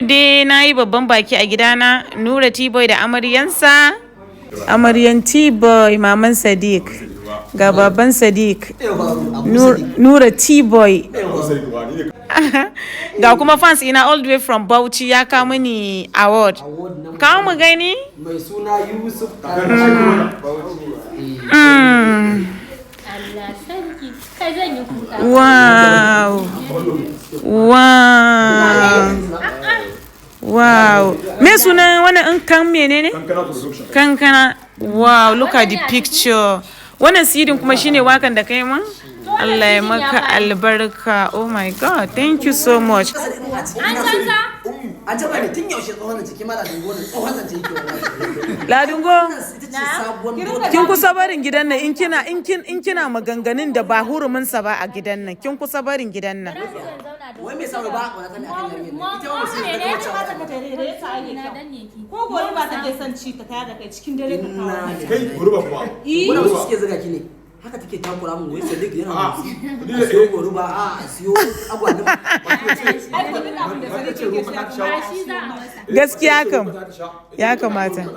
Dai na yi babban baki a gidana, Nura T-Boy da amaryansa. Amaryan T-Boy, maman Sadiq. Ga baban Sadiq. Nura T-Boy. Ga kuma fans ina all the way from Bauchi ya kawo mini award. Kawo mu gani? Mai suna Yusuf. Allah sarki. Kai, zan yi kuka. Wow. Me sunan wannan in kan menene? Kankana. Wow, look at the picture. Wannan CD kuma shine wakan da kai mun? Allah ya maka albarka. Oh my God, thank you so much. An canza? An taɓa ne tun yaushe, tsohon zance ke mala dungo ne, tsohon zance yake wallahi. Ladungo, Ita ce sabuwar dota. Kin kusa barin gidan nan in kina in kin in kina maganganun da ba hurumin sa ba a gidan nan. Kin kusa barin gidan nan. Wai me sa ba a ƙaunata ne akan yarinyar nan? Ita ma mutum Mene? da wacce Ka tare da yasa ake Na kyau. danne ki. Ko gobe ba take son ci ta tayar da kai cikin dare ka kawo mata. Kai, goruba kuma. Wani wasu suke zuga ki ne haka take takura mun, wai Sadiq yana motsi, a siyo goruba, a siyo agwaluma. Ai ko duk abin da Sadiq yake so ya Ba shi za a masa. Gaskiya kam. Ya kamata.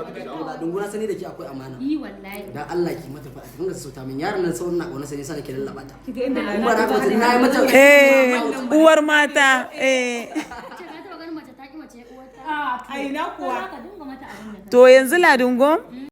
Dungu, na sani da ke akwai amana. Yi wallahi. Dan Allah ki mata faɗa, ki dinga sassauta min yaron nan, sauran na ƙaunar sani sa nake lallaba ta. Kiga inda In ba na haka ba, na yi mata Eh, uwar mata. Eh. Ce ka taɓa ganin mace ta ki mace uwarta? A ina kuwa? Za ka dinga mata abin da ka To yanzu Ladungo,